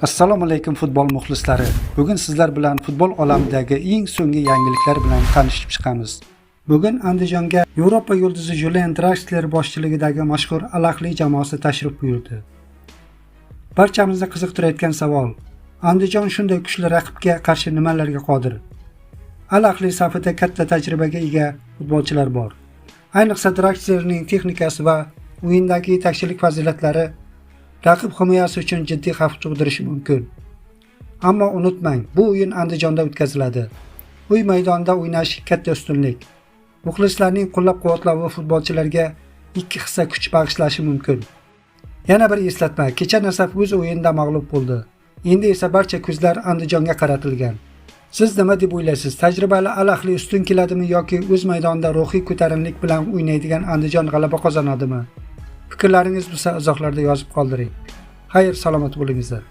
Assalomu alaykum, futbol muxlislari. Bugun sizlar bilan futbol olamidagi eng so'nggi yangiliklar bilan tanishib chiqamiz. Bugun Andijonga Yevropa yulduzi Julian Draxler boshchiligidagi mashhur Al Ahli jamoasi tashrif buyurdi. Barchamizni qiziqtirayotgan savol: Andijon shunday kuchli raqibga qarshi nimalarga qodir? Al Ahli safida katta tajribaga ega futbolchilar bor. Ayniqsa Draxlerning texnikasi va o'yindagi yetakchilik fazilatlari raqib himoyasi uchun jiddiy xavf tug'dirishi mumkin. Ammo unutmang, bu o'yin Andijonda o'tkaziladi. Uy maydonida o'ynash katta ustunlik. Muxlislarning qo'llab-quvvatlovi futbolchilarga ikki hissa kuch bag'ishlashi mumkin. Yana bir eslatma: kecha Nasaf o'z o'yinida mag'lub bo'ldi. Endi esa barcha ko'zlar Andijonga qaratilgan. Siz nima deb o'ylaysiz? Tajribali Al Ahli ustun keladimi yoki o'z maydonida ruhiy ko'tarinkilik bilan o'ynaydigan Andijon g'alaba qozonadimi? Fikrlaringiz bo'lsa, izohlarda yozib qoldiring. Xayr, salomat bo'lingizlar.